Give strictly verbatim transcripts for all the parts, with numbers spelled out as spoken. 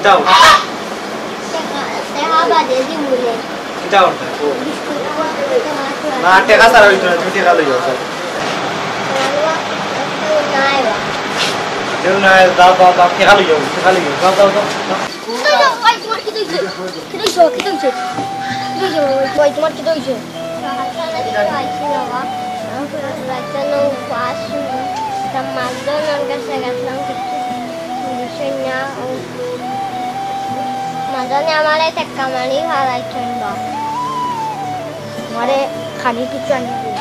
যাও। টেকা, টেকা বাদে দিমু নে। যাও। বিস্কুট খাওয়া, টেকা ছাড়া অইতো না, তুমি টেকা লইয়া যাও। নাই বা। কেউ নাই, যাও, যাও, যাও, টেকা লইয়া যাও, টেকা লইয়া যাও, যাও, যাও, যাও। ভাই, তোমার কিতা অইছে? কিতা অইছে? কিতা অইছে? কিতা অইছে, ভাই? ভাই, তোমার কিতা অইছে? রাইতে নু উপাস, তা মাঝে নু গেছে গেছিলাম, কিচ্ছু বুঝছি না। ও মাঝে আমারে টেক্কা মারি হারাইছেন বা। আমারে খানি কিছু আনি দিন।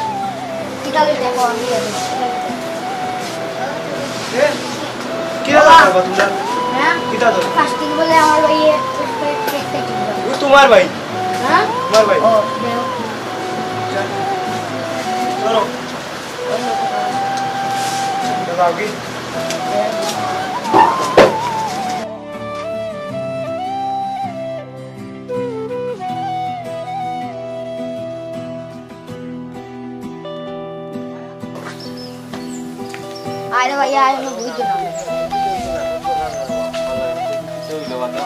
কিতা অইছে দেখো, আমি আর কিতা করবা তোমরা? হ্যাঁ? কিতা করবা? ফাস্টিং বলে আমার ওই একটা, একটা, একটা, ও তোমার ভাই? হ্যাঁ? তোমার ভাই? ও, দেও। চলো। অন্য কোথাও। তো যাও কি? আরে ভাই, আরে, আমি বুঝতে পারলাম না।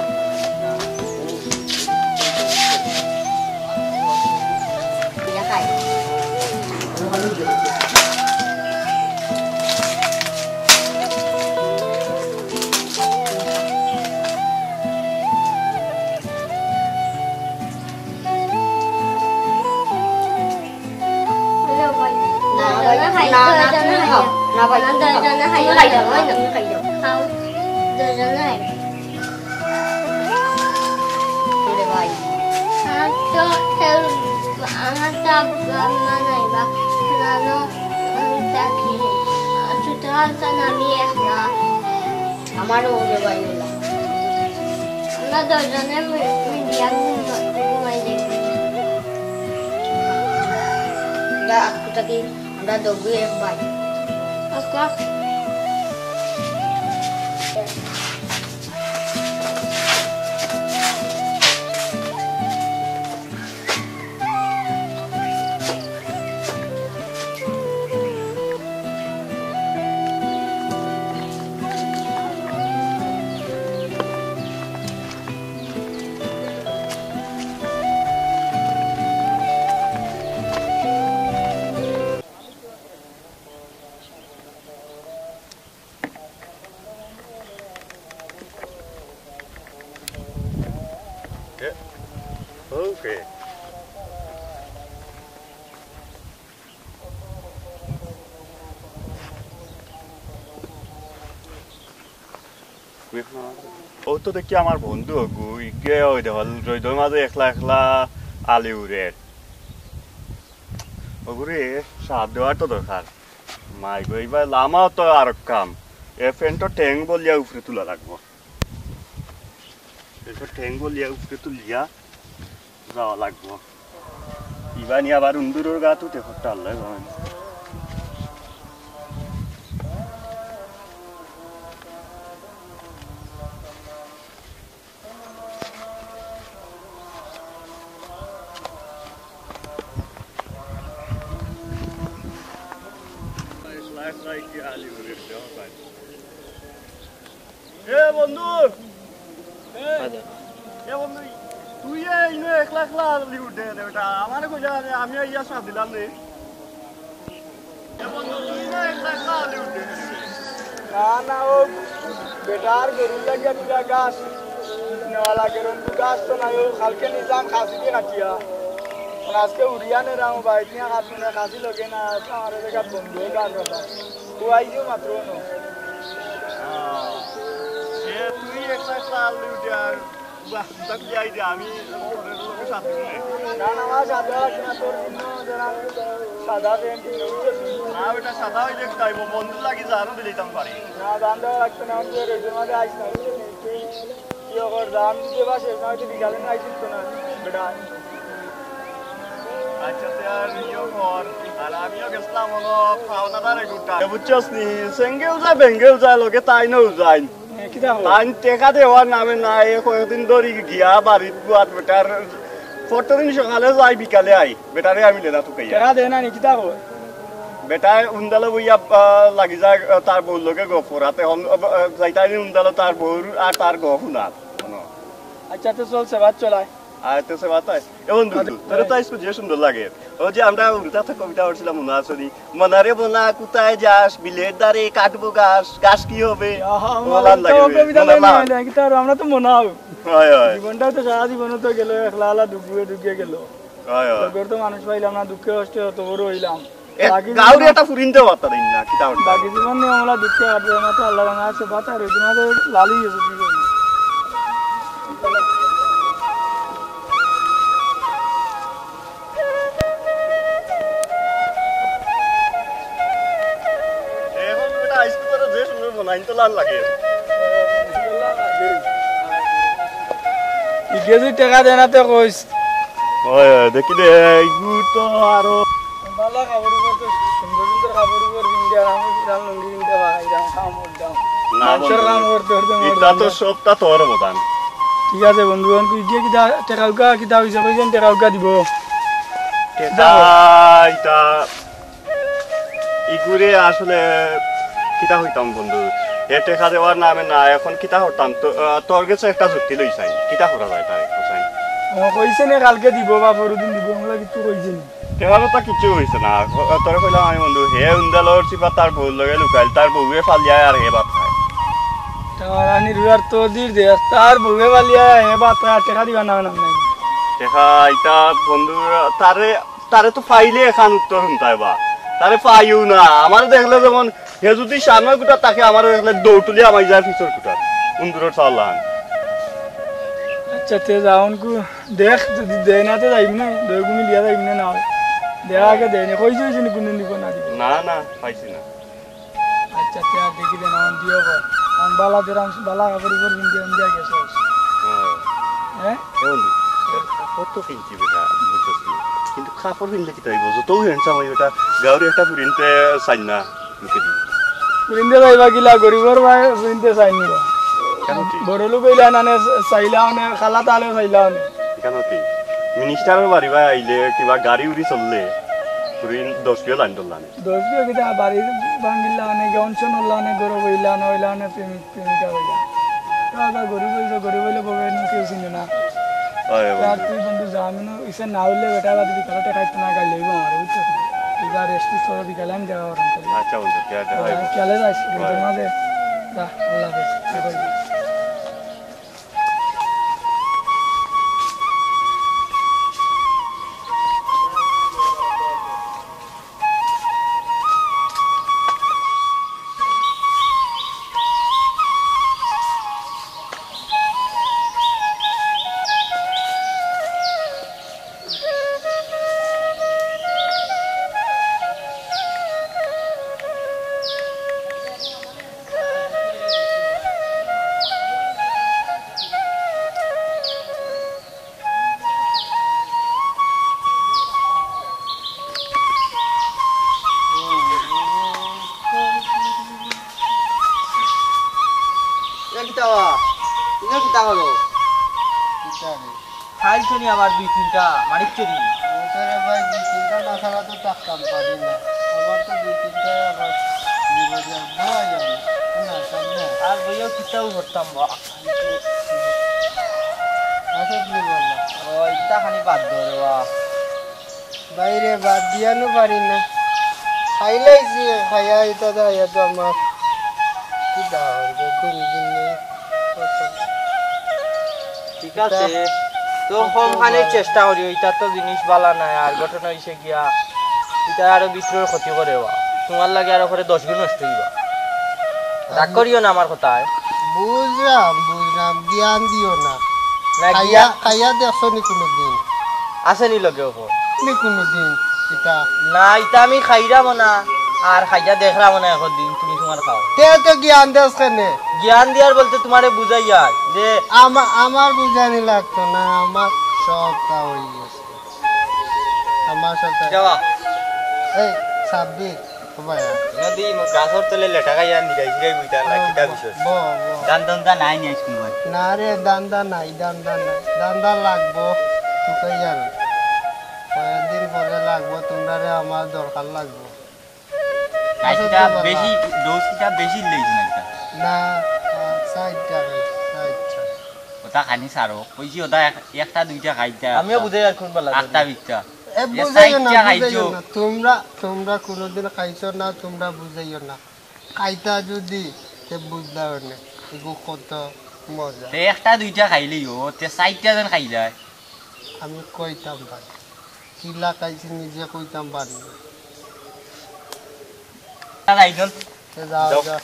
না, না, ভাই, না, না, তুমি খাও। না, ভাই, তুমি খাও। তুমি খাই যাও, ভাই, তুমি খাই যাও। খাও, দুজনে খাই। ওরে ভাই। আমার তো কেউ, আমার তো আব্বা আম্মা নাই বা, নানু, আমি থাকি। সুতরাং তো আমি একলা। আমারও ওরে ভাই ওলা। আমরা দুজনে মি-, মিডিয়াম ঘুম-, ঘুমাই যাই। আমরা আজকে থাকি, আমরা দুগু এক ভাই। আচ্ছা। কে? ও কে? ও তো দেখি আমার বন্ধু অগু, ইগে ওই দেখো, রইদর মাঝে একলা একলা আলি উড়ের। অগুরে সাথ দেওয়ার তো দরকার। মাই গো, ইবার লামাও তো আর কাম। এ ফ্যানটা ঠেং বলিয়া উপরে তুলা লাগবো। এ তো ঠেং বলিয়া উপরে তুলিয়া যাওয়া লাগবো। ইবা নিয়া আবার উন্দুরর গাত উঠে হঠাৎ আল্লাহ জানে। এ বন্ধু, এ, এ বন্ধু, তুই এ ইনো একলা একলা আলি উড়ের রে বেটা, আমারে কইলা রে, আমি আইয়া সাথ দিলাম রে। এ বন্ধু, তুই না একলা একলা আলি উড়ের। না, না, ও বেটার গরুর লাগিয়া দুইটা ঘাস নেওয়া লাগে, রন্দু ঘাস তো নাই, ও কালকে নিজাম খাসি দিয়া কাটিয়া। আর আজকে উড়িয়া নেরাম, বাইক নিয়া কাটমু না, খাসি লগে না, আজকে আমার জাগাত বন্ধু গাছ কথা। ও আইজও মাত্র ন। আহ, এ তুই একলা একলা আলি উড়ের, বাহ, তা কি আইডিয়া? আমি তোর লগে সাথ দিব নে। না, না, আমার সাদা লাগবে না, তোর জন্য যারা সাদা প্যান্ট কিনে উঠেছি। না, ওটা সাদা হইলে তাই বন্ধুর লাগি জানও দিলাইতাম পারি। না, জান দেওয়া লাগতো না, আমি তোর এটার মাঝে আইস না, বুঝলি? তুই কি কর, জান দিতে পারছিস না, হয়তো বিকালে না আইসিস তো না, বেটা। আচ্ছা, তে আর ইয়ে কর, আর আমিও গেছিলাম হলো পাওনাদারে গুটা। এ বুঝছস নি, সেঙ্গেও যায়, বেঙ্গেও যায়, লগে তাই নও যায়। এ, কিতা খবর? তাইন টেকা দেওয়ার নামে নাই, এ কয়েকদিন ধরি গিয়া বাড়িত বুয়াত বেটার। প্রত্যেকদিন সকালে যাই, বিকালে আই, বেটারে আমি লেদা তুকাইয়া। টেকা দে না নি, কিতা খবর? বেটায় উন্দালো বইয়া, আহ, লাগি যায়, আহ, তার বউর লগে গপ করাতে হন, আহ, আহ, যাইতাই উন্দালো তার বউর আর তার গপ হুনার। আচ্ছা, তো চল, সেবাত চল আয়। আয় তো সেবাত আয়। এ বন্ধু, আচ্ছা। তোরে তো আজকে যে সুন্দর লাগে। ও যে আমরা উল্টা তো কবিতা পড়ছিলাম, মনে আছে নি? "মনারে মনা, কোথায় যাস? বিলের ধারে কাটবো ঘাস, ঘাস কি হবে?" আহা, ও আমার লাল তো লাগে রে, কবিতা মনা লাইন লাল। নাই, নাই, কিন্তু আর আমরা তো মনাও। হয়, হয়। জীবনটা তো সারা জীবন তো গেল, একলা একলা দুঃখে দুঃখে গেল। হয়, হয়। লগর তো মানুষ পাইলাম না, দুঃখে কষ্টে অত বড় হইলাম। এ, বাকি গাউরে জীবন একটা ফুরিন দেওয়া তার না, কিতা অইলো? বাকি জীবন নিয়ে আমরা দুঃখে কাটবো, আমরা তো আল্লাহ রাঙা আছে, বাতা রইছে না, তো লালি গেছে জীবন। এখন বেটা আইসক্রিম তো যে সুন্দর বানাইন তো লাল লাগে। ইগেজি টেকা দেনা তে কইস। ওই, ওই, দেখি দে, ইগু তো আরো বালা কাপড় উপর তো সুন্দর সুন্দর কাপড় উপর কিনতে আর আমি পুরান লুঙ্গি কিনতে পারাইলাম, কাম করতাম। না মানুষের বন্ধু, কাম করতে করতে এটা তো মরতাম। সবটা তোর অবদান। ঠিক আছে বন্ধু, এখন তুই গিয়ে কিতা টেকা উকা কিতা হইছে কইছেন টেকা উকা দিব। টেকা এটা ইগুরে আসলে কিতা কইতাম বন্ধু, হে টেকা দেওয়ার নামে না, এখন কিতা করতাম? তো, আহ, তোর গেছে একটা যুক্তি লইছাই, কিতা করা যায় তাই কইছাই? ও কইছে নে কালকে দিব বা পরদিন দিব, আমরা কিচ্ছু কইছে নি। টেকার কথা কিচ্ছু কইছে না, ও, তোরে কইলাম আমি বন্ধু, হে উন্দালর চিপা তার বউর লগে লুকাইল, তার বউয়ে ফালিয়ায় আর হে ভাত খায়। তার আনি রুয়ার তো দির দে, তার বউয়ে ফালিয়ায় হে ভাত খায়, টেকা দিবা না, না, নাই। টেকা ইটা বন্ধু, তারে তারে তো পাইলে এখান উত্তর হুনতায় বা। তারে পাইও না। আমারে দেখলে যেমন, হে যদি সামনে কুটা থাকে, আমারে দেখলে দৌড় তুলি আমায় যায় পিছর কুটা। উন্দুরর চাল লাহান। আচ্ছা, তে যাওন কু দেখ, যদি দেয় না তে যাইব না, দই গুমি লিয়া যাইব না, না হয়। দেয়া আগে দেয় না, কই যাইছি নি কোনদিন দিব না দিব। না, না, পাইছি না। আচ্ছা, তে আর দেখি দেন, আমার দিও গো। কারণ বালা দেরাম, বালা কাপড় উপর পিনতে আমি যাই গেছে। হ্যাঁ। হ্যাঁ? এ বন্ধু, এ কত কিনছি বেটা, বুঝছস কি? কিন্তু কাপড় পিনলে কিতা অইবো? যত handsome অই বেটা, গাউরে একটা পিনতে চাই না, মুখে দি। পিনতে যাইবা কিলা, গরিবর ভাই পিনতে চাই নি বা। কেন কি? বড় লোক অইলা না নে, চাইলা অনে, খালা তাহলে চাইলা অনে। কেন কি? মিনিস্টারর বাড়ি ভাই আইলে, কিবা গাড়ি উড়ি চললে, পুরি দশ কিলো লাইন ধরলাম। দশ বিঘা কিতা বাড়ি ভাঙিলা অনে, গিয়া অনশন অইলা অনে, গরু বইলা অনে, অইলা অনে প্রেমিক প্রেমিকা অইলা। তো আবার গরু বইছে, গরু বইলে বউয়ে নিয়ে কেউ চিনে না। হয় তো আর বন্ধু। তুই বন্ধু যা, আমি নু ইসে না অইলে বেটা বাদ বিকালে টেকা খাইতে না গাইলে অইবো আমার, বুঝছস না? তুই যা rest নিস, তোরা বিকালে আমি দেখা করাম তোরে। আচ্ছা বন্ধু, ঠিক আছে, হয় বন্ধু। বিকালে যাস, রোদের মাঝে। যা, আল্লাহ হাফেজ। এ কিতা বা? তুমি কিতা করো? কিতা রে? খাইছো নি আবার দুই তিনটা, মারিচ্ছ নি? ওটারে ভাই, দুই তিনটা না ছাড়া তো থাকতাম পারি না। আমার তো দুই তিনটা আবার নিয়ে যাবো, বই আমি। না, সামনে। আর বইও কিতাও করতাম বা। আসো, তুমি বলো। ও, ইটা খানি বাদ ধরো, আ। বাইরে বাদ দিয়ানো পারি না। খাইলাইছি, খাইয়া ইটা দা, ইয়া তো আমার। কি দা, দিন দিন নেই। ঠিক আছে, তো কম খানির চেষ্টা করি, ইটা তো জিনিস বালা নাই, আর ঘটনা হইছে গিয়া, ইটা আরো ভিতরের ক্ষতি করে বা। তোমার লাগি আরো করে দশ গুণ নষ্ট হইবা। রাগ করিও না আমার কথায়। বুঝলাম, বুঝলাম, জ্ঞান দিও না। না, খাইয়া, জ্ঞান খাইয়া দেখছো নি কোনোদিন? আছে নি লগে ওপর? নি কোনোদিন, ইটা? না, ইটা আমি খাইরামও না, আর খাইয়া দেখরামও না একদিন, তুমি তোমার খাও। তে তো জ্ঞান দেস কেনে? জ্ঞান দিয়ার বলতে তোমারে বুঝাইয়ার যে আমা-, আমার বুঝানি লাগতো না, আমার সবটা হয়ে গেছে। আমার সবটা। যাওয়া। এই, সাব্বির, ও ভাই। নদী গাছর তলে লেটা খাইয়া নিগাই নিগাই বইতা না, কিতা বিষয়? ব, ব। দান দান্দা নাই নি আজকে ভাই? না রে, দান্দা নাই, দান্দা নাই। দান্দা লাগবো, তুই কই আর? কয়েকদিন পরে লাগবো, তোমরা রে আমার দরকার লাগবো। আচ্ছা, কিতা বেশি, ডোজ কিতা বেশি লইছ না কিতা? না, আহ, ষাট টাকা, ষাট টাকা। ওটা খানি সারো, কইছি ওটা এক-, একটা দুইটা খাইতা। আমিও বুঝাই আর কোন বেলা আটটা বিটটা। এ, এ, বুঝাইও না, সাইডটা খাইছো। বুঝাইও না। তোমরা, তোমরা কোনোদিন খাইছো না, তোমরা বুঝাইও না। খাইতা যদি, তে বুঝলাম না। এগু কত মজা। তে একটা দুইটা খাইলেই ও, তে সাইডটা যেন খাইলায়। আমি কইতাম পারি। কিলা খাইছি নিজে কইতাম পারি না। আর আইজন। এ যাও, যাও। যাও।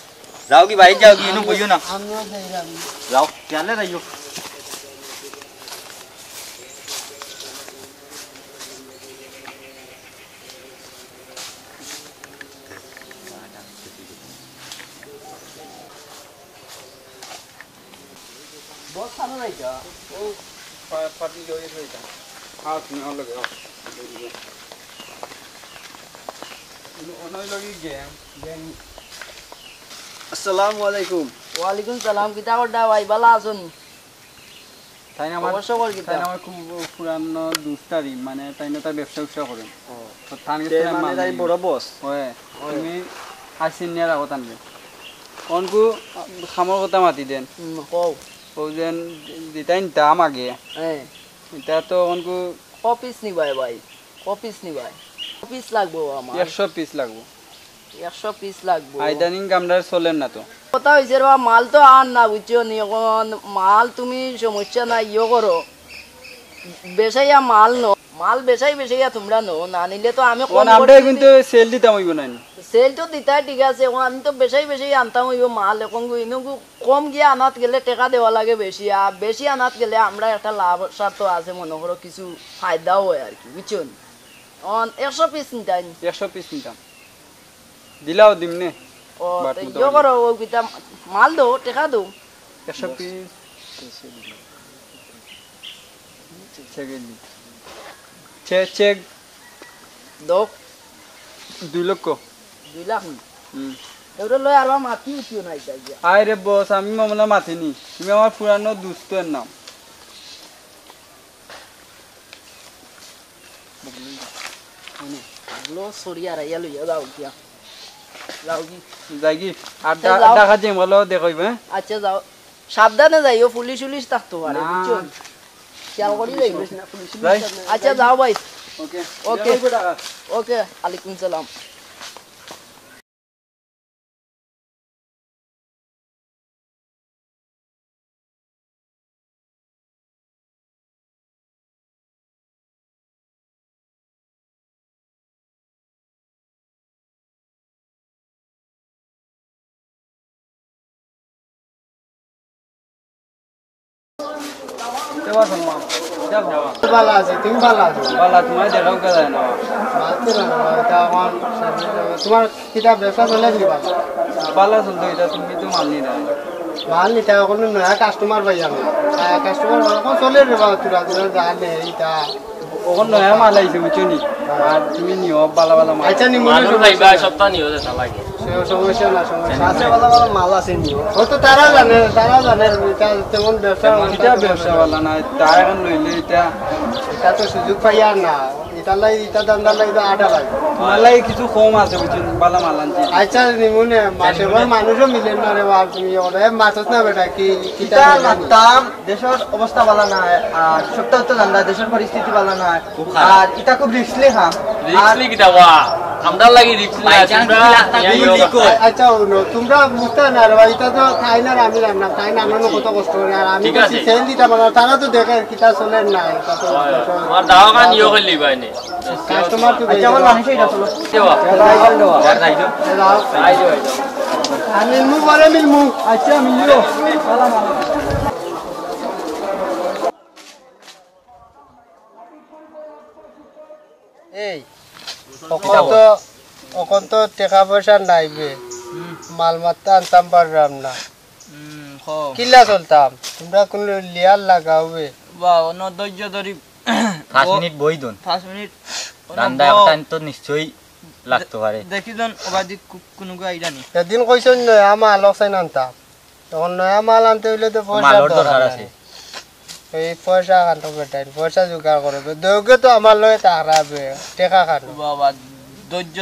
যাও কি বাড়ি যাও কি, ইনো আমিও, বইও না। আমিও যাইলাম। যাও, খেয়ালে যাইও। বস, খানো নাই তো? ও, পা-, পার্টি লই রইতা। হ্যাঁ, তুমি আমার লগে আও। অনয় লগে গ্যাং, গ্যাং। আসসালামু আলাইকুম। ওয়ালাইকুম সালাম, কিতা কররা ভাই, ভালা আছইন? তাইন আমার, অবশ্য কর কিতা? তাইন আমার খুব পুরানো দুস্তারি, মানে, তাইন তো ব্যবসা উবসা করেন। ও। তো তান তে গেছে মানে মাল তাই নেই। বড় বস? ওই, ওই। তুমি আইসিন নিয়ে রাখো তানরে। অনকু খামর কথা মাতি দেন। হুম, কও। ও যেন যেটাই নিতাম আগে। হ্যাঁ। এটা তো অনকু ক পিস নিবায় ভাই? ক পিস নিবায়? ক পিস লাগবো আমার? একশো পিস লাগবো। একশো পিস লাগবো। আইদানিং কামদার চলের না তো। কথা হইছে রে বা, মাল তো আর না, বুঝছো নি? এখন মাল তুমি সমস্যা নাই, ইয়ে করো, বেচাইয়া মাল নো, মাল বেচাই বেচাইয়া তোমরা নো, না নিলে তো আমি কম অখন আমরাই করে কিন্তু সেল দিতাম অইবো না নি? সেল তো দিতাই ঠিক আছে, এখন আমি তো বেচাই বেচাই আনতাম অইবো মাল, এখন গু-, ইনো গু-, কম গিয়া আনাত গেলে টেকা দেওয়া লাগে বেশি, আর বেশি আনাত গেলে আমরা একটা লাভ স্বার্থ আছে, মনে করো কিছু ফায়দাও হয় আর কি, বুঝছো নি? অন একশো পিস নিতাই নি? একশো পিস নিতাম। দিলাও দিমনে। ও, বাট তে মোটামুটি। ইয়ে করো, ও কিতা মাল দো, টেকা দো। একশো পিস। চেক দিন। চে-, চেক। দো। দুই লক্ষ। দুই লাখ নি? হুম। এগুলো লই আর মাতি উঠিও না এটা গিয়া। আয় রে বস, আমি মামলা মাতিনি। তুমি আমার পুরানো দোস্ত এর নাম। লো সরিয়া রাইয়া লইয়া যাও গিয়া। যাও কি? যাই কি? আর তে ডা-, যাও। ডাকা যে মলো দেখইবে, হ্যাঁ? আচ্ছা, যাও। সাবধানে যাইও, পুলিশ উলিশ থাকতো পারে, না। বুঝছো? খেয়াল করি যাইও। পুলিশ না, পুলিশ যাই। উলিশ না। আচ্ছা, যাও ভাই। ওকে। ওকে। যাও, ওকে, আলাইকুম সালাম। ভালা আছি, তুমি ভালা আছো? ভালা, তোমার দেখাও কে যায় না? মারতে না, না, এটা আমার সামনে যাবে। তোমার কিতা ব্যবসা চলে নি ভাই? ভালা চলতো, এটা তুমি তো মাল নি না। মাল নিতে এখন নয়া কাস্টমার পাইয়ার না। আহ, কাস্টমার এখন চলে রে বাবা, তোরা তোরা জানে এইটা। এখন নয়া মাল আইছে, বুঝছো নি? আর তুমি নিও ভালা ভালা মাল। আচ্ছা, নি মনে মানুষ সমস্যা যাইবা, নাই। সপ্তাহ নিও যেটা লাগে। সে সমস্যা না, সমস্যা আছে, ভালা ভালা মাল আছে নিও। ও তো তারা জানে, তারা জানে, এটা তেমন ব্যবসা তেমন এটা ব্যবসা ভালা না, তারা এখন লইলে এটা। এটা তো সুযোগ পাইয়ার না। ইতার লাগি, ইতা ধান্দার লাগি তো আটা লাগে। তোমার লাগি কিছু কম আছে, বুঝছো? ভালা মাল আনছি। আচ্ছা, নিমুনে, মাসে বার মানুষও মিলে না রে বাপ, তুমি ওরে মাতছ না বেটা, কি, কি ইতা তা মাততাম, দেশর অবস্থা ভালা নায়, আর সপ্তাহ তো জানলা, দেশর পরিস্থিতি ভালা নায়। খুব খারাপ। আর ইতা খুব রিস্কলি কাম। রিস্কলি আর কিতা বা? আমরার লাগি রিস্কলি বাই না, চান্স তোমরা যদি রাস্তা নিয়ে খুলি যাও। কি কয়? আচ্ছা, হুনো, তোমরা বুঝতা না রে ভাই, ইতা তো তাইন আর আমি রান্না, তাইন আনন্দ কত কষ্ট করে, আর আমি ঠিক তো আছে। সেল দিতাম না, তারা তো দেখে কিতা চলে না, ইতা তো হয়, হয়। তোমার দাওয়া খান ইয়ে করলি ভাই নে। কাস্টমার তো আচ্ছা, আমার মানুষ এইটা চলো। দেওয়া। যাও, যাও, যাও। যাও। আই যাও, আই যাও। আর মিলমু, পরে মিলমু। আচ্ছা, মিলিও। এই, অখন তো, অখন তো টেকা পয়সা নাই বে। হুম। মাল মাত্তা আনতাম পারলাম না। হুম, কও। কিলা চলতাম? তোমরা কোন লিয়ার লাগাও বে? বা, অনো ধৈর্য ধরি। পাঁচ ও, মিনিট বই দন। পাঁচ মিনিট। অনো ধান্দা বও। একটা তো নিশ্চয়ই লাগতে পারে। দে-, দেখি জন ওবাদি কু-, কুনুগু আইরা নি। এদিন কইছইন নয়া মাল অকসাইন আনতাম। তখন নয়া মাল আনতে অইলে তো পয়সার মালর দরকার দরকার আছে। নাই। এই পয়সা আনতে বেটাইন, পয়সা জোগাড় করে। দৌগে তো আমার লগে তাকরা বে, টেকা খানো। বাবা, ধৈর্য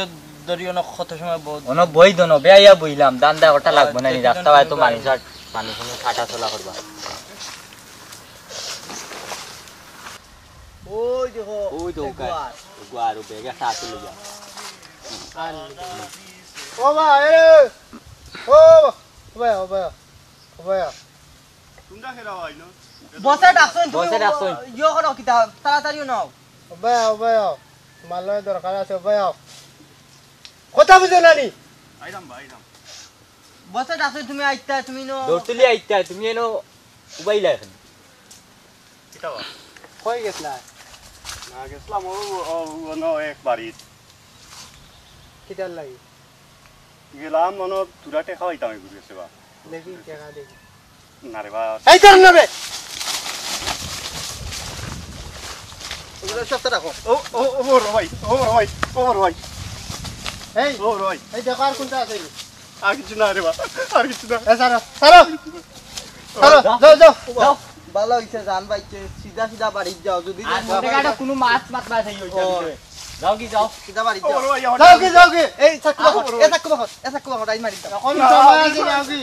ধরি অনেক কত সময় বহুত অনো বই দনো, বেয়া বইলাম, ধান্দা ওটা লাগবো না, দেখি রাস্তা জন হয় তো কুনুগু মানুষ আইরা। আর মানুষ অনো কাটা চলা করবা। ওই দেখো, ওই তো ওখানে। এগুয়ার। এগুয়ার, ও ব্যাগ একটা আছে লইয়া। আর ও ভাই, এ, ও ভাই, ও ভাই, ও ভাই। তোমরা কেরা ভাই না? বসে ডাকছইন তুমি, বসে ডাকছইন। ইয়ে করো কিতা, তাড়াতাড়ি নাও। ও ভাই, ও ভাই, তোমার লগে দরকার আছে, ও ভাই। কথা বুঝো না নি? আইরাম ভাই, আইরাম। বসে ডাকছইন তুমি আইতা, তুমি নো। দৌড় তুলি আইতা, তুমি এনো উবাইলা এখন। কিতা বা? কই গেছলা? না, গেছলাম ও, ও, ও, অন্য এক বাড়িত। কিতার লাগি? গেলাম, মনো তোরা টেকা পাইতাম এগুলো গেছে বা। দেখি, টেকা দেখি। না রে বা। এই তোর নেবে। ওগুলো সস্তা রাখো। ও, ও, ও, বড় ভাই, ও, বড় ভাই, ও, বড় ভাই। এই, ও, বড় ভাই। এই দেখো আর কোনটা আছে? আর কিছু না রে বা, আর কিছু না। এ, ছাড়ো, ছাড়ো। ছাড়ো, যাও, যাও, যাও। যাও। ভালা অইছে, জান ভাই, কে সিধা সিধা বাড়িত যাও। যদি আর মনে মনে হয় কোনো মাত মাত না চাই ওই ও। যাও কি, যাও। সিধা বাড়িত ও, যাও। বড় ভাই, আমার যাও কি, যাও কি? এই চাকু বাকর, এ চাকু বাকর, এ চাকু বাকর, আই মারি দাও। এখন না, সময় আছে, যাও কি?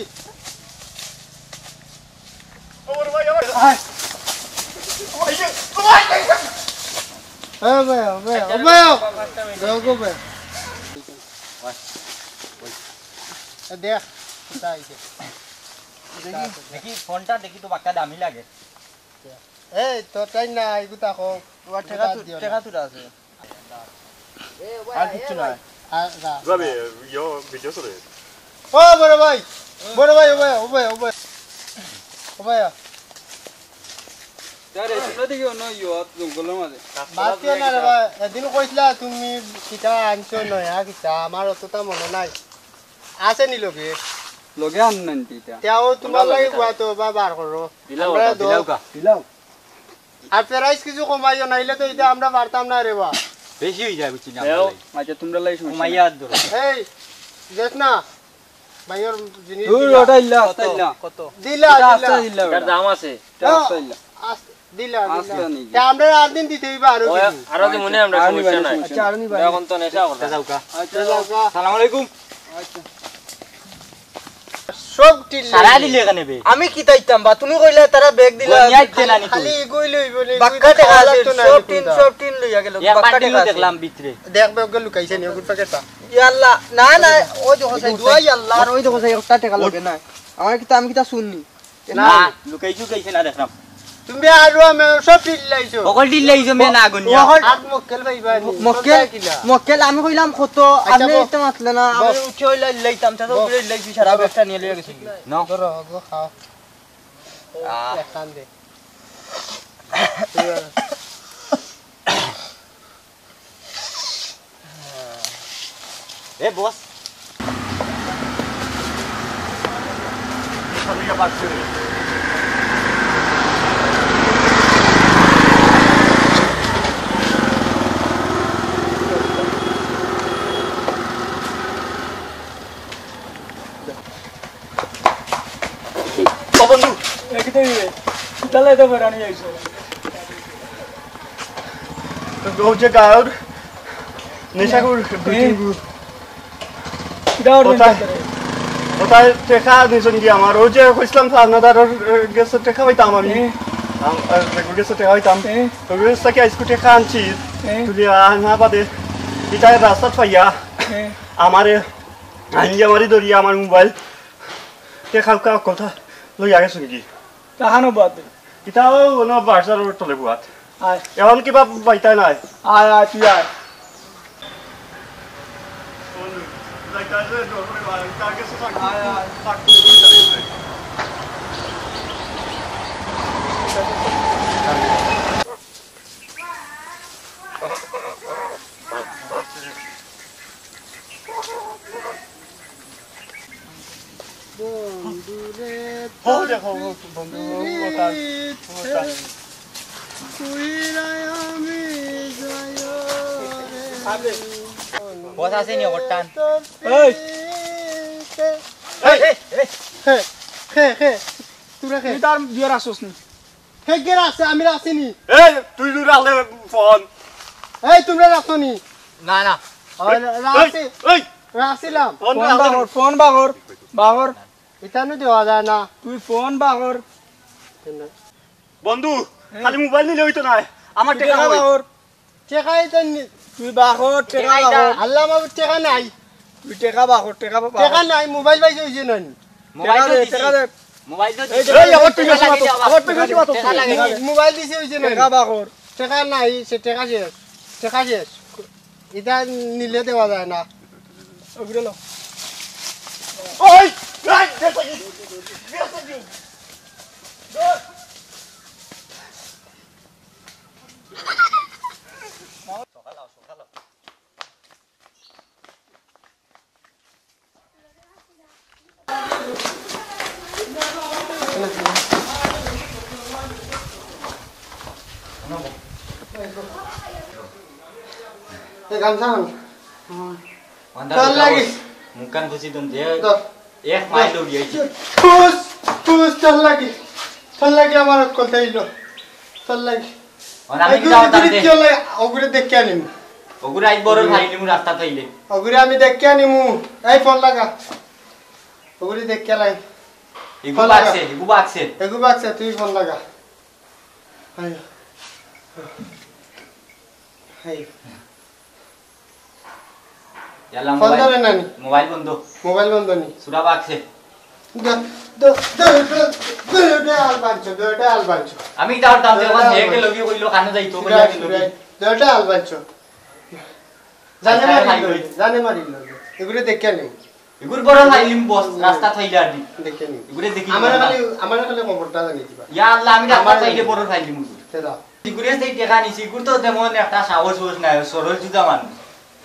ও, বড় ভাই, আমার আয়। ও, ভাই, ও, ভাই। এ ভাই, ও ভাই, ও ভাই। যাও গো ভাই। এ দেখ, কোথায় আইছে? দেখি, দেখি, ফোনটা দেখি তো বাক্কা দামি লাগে। এই, তোর তাই না, এগুতা কও। তোমার টেকা এগুতা তু-, দিও না। টেকা তুলা আছে। আর কিচ্ছু নাই। আর যা। যাবে, ইয়ো, ভিডিও চলে। ও বড় ভাই, বড় ভাই, ও ভাই, ও ভাই, ও ভাই। ও ভাই। আরে, তোমরা দেখি অন্য ইয়ো, জঙ্গলের মাঝে। মাতিও না রে ভাই, এদিন কইছিলা তুমি কিতা আনছো নয়া কিতা, আমার অতটা মনে নাই। আছে নি লগে? লগে আন না নি এটা। তেও তোমার লাগে গুয়া তো বা বার করো। দিলাও, আমরা দিলাও দশ। কা। দিলাও। আর প্রাইস কিছু কমাইও, নাইলে তো এটা আমরা পারতাম না রে বা। বেশি অই যায়, বুঝছি না, দেও। আমরা। আচ্ছা, তোমরা লাই সমস্যা কমাইয়া নাই। আর ধরো। এই, দেখ না, ভাইয়ের জিনিস দূর, দিলা। ওটা ইল্লা। কত? ওটা ইল্লা। কত? দিলা, এটা দিলা। আস্তা দিল্লা এটার ওটা। দাম আছে। এটা আস্তা ইল্লা। আস-, দিলা, আস্তা দিলা। নেই। তা আমরা আর দিন দিতে হইবা আরো ওই, কিছু। আরো দিমুনে আমরা, আচ্ছা, আরো সমস্যা নিবা, নাই। সমস্যা নাই। আচ্ছা, আরো নিবা। এখন তো নেশা করতে। আচ্ছা, যাও কা। আচ্ছা। সালাম আলাইকুম। আচ্ছা। সব টিল সারা লইবে। দিলে এখানে বে। আমি কিতা দিতাম বা? তুমি কইলা তারা ব্যাগ দিলা। বনিয়া দিতে না নি খালি তুই। এগুই লইব নি, বাক্কা এগুই টেকা খাওয়া আছে, লাগতো না সব নি টিন, কোনটা। সব টিন লইয়া গেল। এক বাক্কা বান্ডিল টেকা আছে। দেখলাম ভিতরে। দেখ ব্যাগ লুকাইছে নি, ওগুর প্যাকেটটা। ইয়াল্লা, না, না, ওই দেখো সাই, দুয়াই আল্লাহ, আর ওই দেখো সাই, একটা টেকা লাগে না। আমার কিতা, আমি কিতা শুননি। না, না। লুকাইছো, লুকাইছে না দেখলাম। তুমি আরো আমি সব টিল লাইছো। হকল টিল লাইছো, মে না গনিয়া। হকল আর মক্কেল ভাই ভাই। মক্কেল, সব কিলা? মক্কেল, আমি কইলাম কত, আচ্ছা, আপনি বস। ইতে মাতলে না, আমি বস। উঠে ওই লাই-, লাইতাম, তা তো বস। উঠে লাইছি, সারা বস। ব্যবসা নিয়ে লইয়া গেছি। নাও। ধরো, হকল খাও। আহ। এক টান দে। এ বস। ও বন্ধু, এ কিতা রে? কিতা লাইতে বেড়ানি আইছো? ও যে গায়ক, নেশা কর, এ? দুই তিন গু। কিতা অর্জন ওটাই, করতে রে? ওটাই টেকা নিছইন কি আমার? ওই যে কইছিলাম, আপনার গেছে টেকা পাইতাম আমি। এ? আম-, আ, গেছে টেকা পাইতাম। এ? তো গেছে কি আইজকু টেকা আনছি। এ? তুই আনা বাদে, এটা রাস্তাত পাইয়া। এ? আমারে আইয়া মারি ধরিয়া আমার মোবাইল। তে খাউকা কথা লইয়া গেছইন কি? তাহানো বাদ দে। ইতাও অনো বাসার তলে বুয়াত। আয়। এখন কিবা পাইতায় নাই? আয়, আয়, তুই আয়। আয়, আয়। বন্ধুরে ও দেখো, ও বন্ধু, ও তার, ও তার। কইরায় আমি যাই রে। বস আছে নি ওটান? এই। এই, এই, এই। খে, খে, খে। তুই রাখে। তুই তার বিয়ার আসছ নি? হেগের আছে, আমি রাখছি নি। এই, তুই দূর রাখলে ফোন। এই, তোমরা রাখছো নি? না, না। ওই, এই, রাখছি। এই। রাখছিলাম। ফোন ফোন রাখলে বাগর, ফোন বাগর, বাগর। ইতানু দেওয়া যায় না। তুই ফোন বাগর। বন্ধু, হ্যাঁ। খালি মোবাইল নিলে হইতো না। আমার টেকা টেকা কই? বাগর। টেকা ইতা নি-, তুই বাগর, টেকা টেকা ইতা বাগর। আল্লাহ মাবুদ, টেকা নাই। তুই টেকা বাগর, টেকা বাগর। টেকা নাই, মোবাইল পাইছে অইছে না নি? মোবাইল টেকা তো দে, দিছি। টেকা দে। মোবাইল তো এই দিছি। যে, এই, আবার তুই টেকা বেশি লাগে মাতো, আবার। আবার তুই বেশি মাতো। টেকা লাগে। মো-, মোবাইল দিছে অইছে না নি? টেকা বাগর। টেকা নাই, সে টেকা শেষ। টেকা শেষ। ইতা নিলে দেওয়া যায় না। ওগুলো লো। ওই, এই, দে থাকি, দে থাকি। দে। এই গামছা খান। অন্ধার তোর লাগি। মুখখান খুশি দন যে ধর। এক মাইল দৌড়ি আইছি। খুশ, খুশ, তোর লাগি। তোর লাগি আমার অকল তাইলো। তোর লাগি। অন আমি এই কি দুই যাও দিন তাতে? কি হলো? ওগুরে দেখে আনিমু। ওগুরে আইজ বড় ভাই নিমু রাস্তা পাইলে। ওগুরে আমি দেখে আনিমু। এই ফোন লাগা। ওগুরে দেখে লাই। ইগু ফোন লাগা। বাগছে, ইগু বাগছে। এগু বাগছে, তুই ফোন লাগা। আয়। আয়। ইয়াল্লা, ফোন মোবাইল, ধরে না নি? মোবাইল বন্ধ। মোবাইল বন্ধ নি? সুরা বাগছে। দ-, দ-, দ-, দ-, দুইটা আল বানছো, দুইটা আল বানছো। আমি ইতা করতাম যে অখন দুইটা আল হেকে বানছো। লগি কইলো কানো যাইতো, সুরা, কইলো আমি লগি। সুরা, দুইটা আল বানছো। জানে আচ্ছা, মারি ভাই। লগে, জানে মারি লগে। এগুরে দেখে নি? এগুর বড় খাইলিম বস, রাস্তা থাইলে আর দি। দেখে নি? এগুরে দেখি আমার না। খালি, আমার খালি খবরটা জানি দিবা। ইয়া আল্লাহ, আমি রাস্তা আমার থাইলে বড় খাইলিম। সেটা। ইগুরে সেই টেকা নিছি, ইগুর তো তেমন একটা সাহস সাহস নাই, সরল সুজা মানুষ।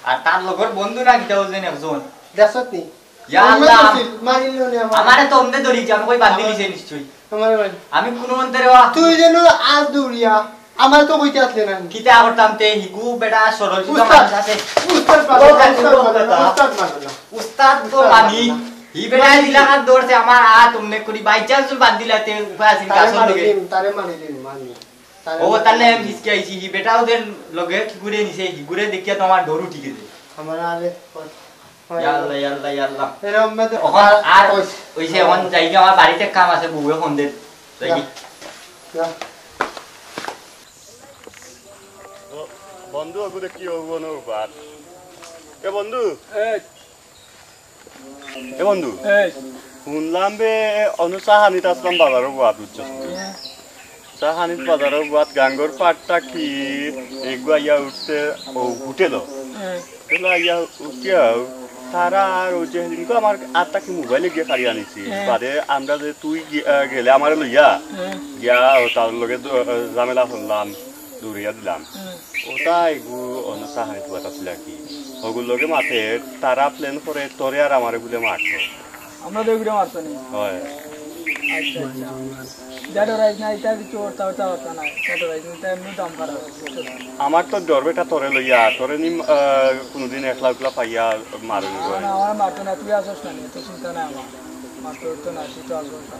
আর তার লগর বন্ধু না কিতা বলছেন একজন। দেখছত নি? ইয়া আল্লাহ। মারিল নি আমার। আমারে তো অমনে ধরিছে, আমি কই বান্দি নিছে নিশ্চয়ই। আমার ভাই। আমি কোনো মন্ত্রে ওয়া। তুই যেন আজ দৌড়িয়া, আমার তো কইতে আসলে না। কিতা করতাম তে, হিগু বেটা সরল সুজা উস্তাদ। মানুষ আছে। উস্তাদ মারো, ও, উস্তাদ মারো, উস্তাদ। উস্তাদ তো উস্তাদ মানি। মারো না। হি বেটা দিলা হাত ধরছে আমার হাত অমনে করি, by chance বান্দিলাতে উপায় আছে তারে গাছর মারি লগে। দিন, তারে মারি দিন, মানি। ও, তাহলে আমি হিচকে আইছি, হি বেটাও দেন লগে কি করে নিছে, হি করে দেখিয়া তো আমার ডর উঠি গেছে। আমার আরে, ওই, ওই, ইয়াল্লা, ইয়াল্লা, ইয়াল্লা। এরম মধ্যে অখন আর আর ওই, ওই যে অখন যাই গিয়া আমার বাড়িতে কাম আছে, বউয়ে ফোন দে। যাই গি। যা, যা। ও, বন্ধু, ওগুলো কি হবো না বাদ? এ বন্ধু। এই। এ বন্ধু, এই। হুনলাম বে অনো চা খানিত আসলাম বাজারর বুয়াত, বুঝছস নি? হ্যাঁ। চা খানিত বাজারর বুয়াত গাঙ্গর পাড় থাকি এগু আইয়া উঠছে ও হোটেলো। হ্যাঁ। হোটেলো আইয়া উঠিয়াও তারা আর ওই যে হিদিনকে আমার আত থাকি মোবাইল গিয়া কাড়ি আনিছি। হ্যাঁ। বাদে আমরা যে তুই গি-, আহ, গেলে আমারে লইয়া, হ্যাঁ। গিয়া ও তার লগে দ-, আহ, ঝামেলা করলাম, দৌড়াইয়া দিলাম। হ্যাঁ। ওটা এগু অন্য সাহানি তুয়াত আছিল আর কি। ওগুর লগে মাতে তারা প্ল্যান করে তোরে আর আমারে বুলে মারতো। আমরা তো এগুলো মারতো নি। হয়। আচ্ছা, আচ্ছা। যা ডরাইস না, এটা কিছু অর্থ, অর্থ, অর্থ না। যা ডরাইস না, এটা এমনি দম খারাপ। আমার তো ডর বেটা তোরে লইয়া, তোরে নি, আহ, কোনোদিন একলা একলা পাইয়া মারুনি না, হয়। না, আমার মারতো না, তুই আসস না নি, তো চিন্তা নাই আমার। মারতো উঠতো না, তুই তো আসস না।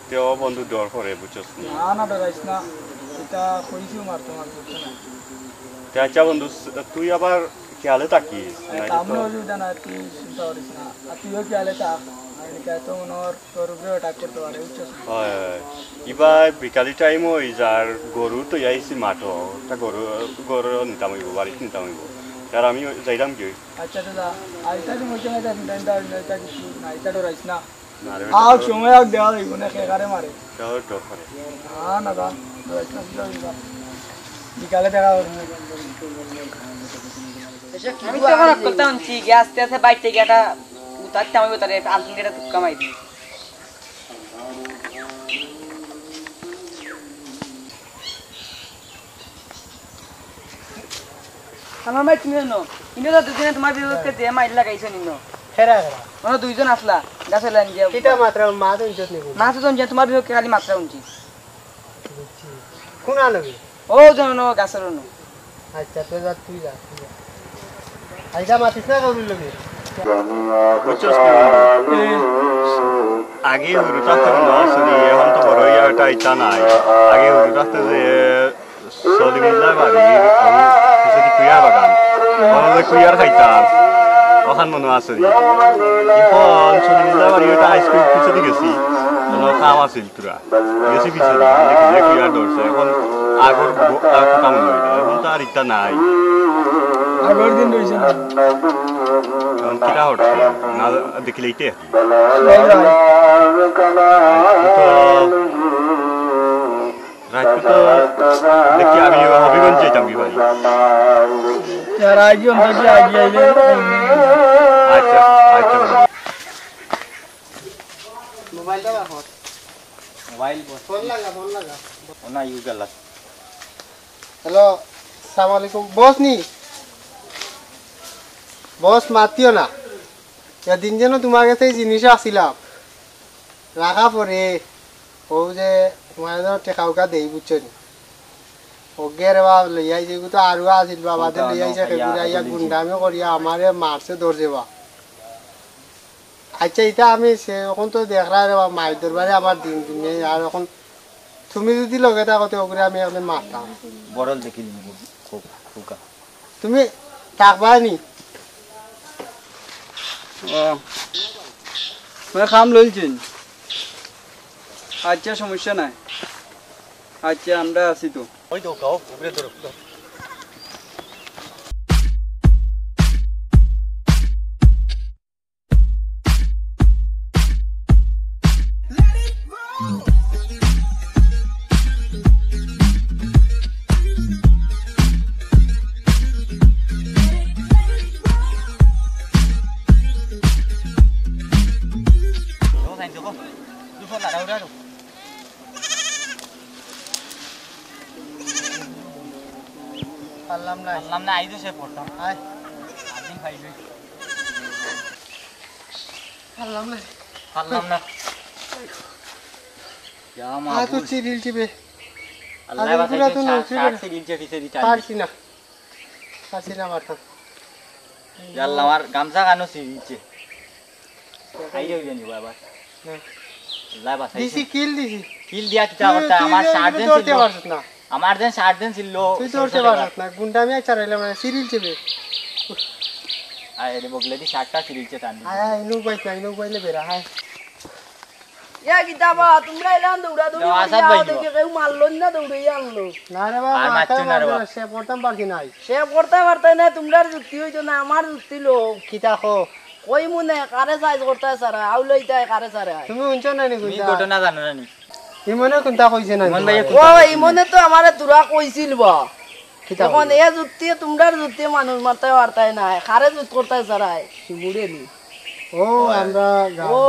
তেও বন্ধু ডর করে, বুঝছস নি? না, না, ডরাইস না। এটা কইছি মারতো, মারতো উঠতো না। তে আচ্ছা বন্ধু, তুই আবার খেয়ালে থাকিস, আরে, নাইলে তেমন তো অসুবিধা নাই, তুই চিন্তা করিস না। আর তুইও খেয়ালে থাক। আর এদিকে তো মনে হয় তোর উপরে attack করতে পারে, বুঝছস? হয়, হয়। ইবা বিকালি টাইম অই যার, গরু তো আইছি মাঠো, তা গরু, গরু নিতাম অইবো, বাড়িত নিতাম অইবো। আর আমি যাইরাম কি? আচ্ছা, তো যা। আর এটা কি মজা হয়, এটা চিন্তা, চিন্তা, এটা কিছু না, এটা ডরাইস না। না রে, আও, এটা তো সময় আর দেওয়া যাইব না, খেকারে মারে। এটা তো ডর করে। না, না, দা, ডরাইস না, চিন্তা করিস না। বিকালে দেখা হবে। আমি তো এখন করতাম, কি গ্যাস ট্যাসে বাইতে গিয়ে একটা উতারতে আমি উতারে আলসিং একটা তুক্কা মারি দিই। আমার মাই তুমি জানো, ইনো তো দুজনে তোমার বিবেককে যে মাইর লাগাইছো নিনো। হেরা, হেরা। মানে দুইজন আসলা, গাছে লাইন দিয়া। কিতা মাত্রা মা তো ইজ্জত নেই। মা তো জানি তোমার বিবেককে খালি মাত্রা উঠি। বুঝছি। কোন আলবি? ও জানো, গাছের অন্য। আচ্ছা, তুই যা, তুই যা, তুই যা। আইসা মাতিস না কাউরির লগে। বুঝছস নি? আগে হুরু থাকতে মনে আছে নি, এখন তো বড় হইয়া ওটা ইচ্ছা নাই। আগে হুরু থাকতে যে সলিমুল্লাহ বাড়ি, আমি কিছু কি কুইয়ার বাগান, ওখানে যে কুইয়ার খাইতাম, ওখান মনে আছে নি। এখন সলিমুল্লাহ বাড়ি ওটা হাই স্কুল পিছনে গেছি। কোনো কাম আছিল তোরা? গেছি পিছে, দেখি যে কুয়ার ধরছে। এখন আগর ব-, আর কথা মনে হইল। এখন তো আর ইটা নাই। আগর দিন রইছে না। এখন কিতা করছে? না দেখিলে ইতে। রাইত তো, রাইত তো দেখি আমি হবিগঞ্জ যাইতাম কি ভাই। আচ্ছা, আচ্ছা। মোবাইলটা রাখো। মোবাইল বস। ফোন লাগা, ফোন লাগা। ও না, ইউ গেল। হ্যালো, আসসালামু আলাইকুম। বস নি? বস মাতিও না। এদিন যেন তোমার গেছে এই জিনিস আছিলাম। রাখা পরে, ও যে তোমার যেন টেকা উকা দেই, বুঝছো নি? ওগে রে বাবা, লইয়া আইছে, এগু তো আরো আছিল, বাবাদের লইয়া আইছে, গুন্ডামি করিয়া আমারে মারছে, ধরছে বা। আচ্ছা, ইটা আমি সে, অখন তো দেখরা রে বা, মাইর দরবারে আমার দিন দিন নেই। আর অখন তুমি যদি লগে থাকো, তে ওগুরে আমি একদিন মারতাম। বড়ল দেখি নিব, খুব, খুব। তুমি থাকবা নি? ও, মানে কাম লইলছেন? আচ্ছা, সমস্যা নাই। আচ্ছা, আমরা আছি তো। ওই তো, কাও, উপরে ধরো। পারলাম না। পারলাম না, আইজও সে পড়তাম। আয়। আদিন খাইবে। পারলাম না। পারলাম না। ইয়া আর তো মাবুদ। চিরিল চিবে। আল্লাহ আর বাঁচাইছে, এগুলা তো শার্ট, নৌকরি শার্ট করে। চিরিল চিবে, চিরিল চিবে। পারছি না। পারছি না, পারতাম। ইয়া আল্লাহ, আমার গামছা কানো চিরিল চিবে। খাই যাও জানি বাবা। হ্যাঁ। আল্লাহ বাঁচাইছে। দিছি, কিল দিছি। কিল দিয়া কিতা তুই, করতা? তুই আমার যে শার্ট এগুলো যেন ধরতে ছিল। পারছিস না। আমার যেন শার্ট যেন ছিল, তুই ধরতে পারছিস না। গুন্ডা আমি আর চালাইলাম না, চিরিল চিবে। আয় রে বগলে দি শার্টটা চিরিল চিবে টান দি। আয়, আয়, ইনো উবাইস না, ইনো উবাইলে বেড়া, আয়। এ কিতা বা, তোমরা এলান দৌড়া দৌড়ি দেওয়া করিয়া আসাদ ভাই আও, দেখি কেউ মারলো না, দৌড়ে আনলো। না রে বাবা, আর মারতে মারছো না রে পারবে বাবা। না, সে পড়তাম পারছি নাই। সে পড়তে পারতে না, তোমরার যুক্তি হইতো না, আমার যুক্তি লো। কিতা কো? কই মনে, কারে সাইজ করতে সারা, আউ লইতে কারে সারা। তুমি শুনছো না নি তুমি কুন্তা? ঘটনা জানো না নি? ইমনে কুন্তা কইছে না ইমন নি? ভাই ও, ইমনে তো আমারে তোরা কইছিল বা। কিতা এখন কইছে? এ যুক্তি, তোমরার যুক্তি মানুষ মারতে পারতায় না, কারে যুক্ত করতে সারায়, শিবুরে নি। ও, আমরা গাঁও ও।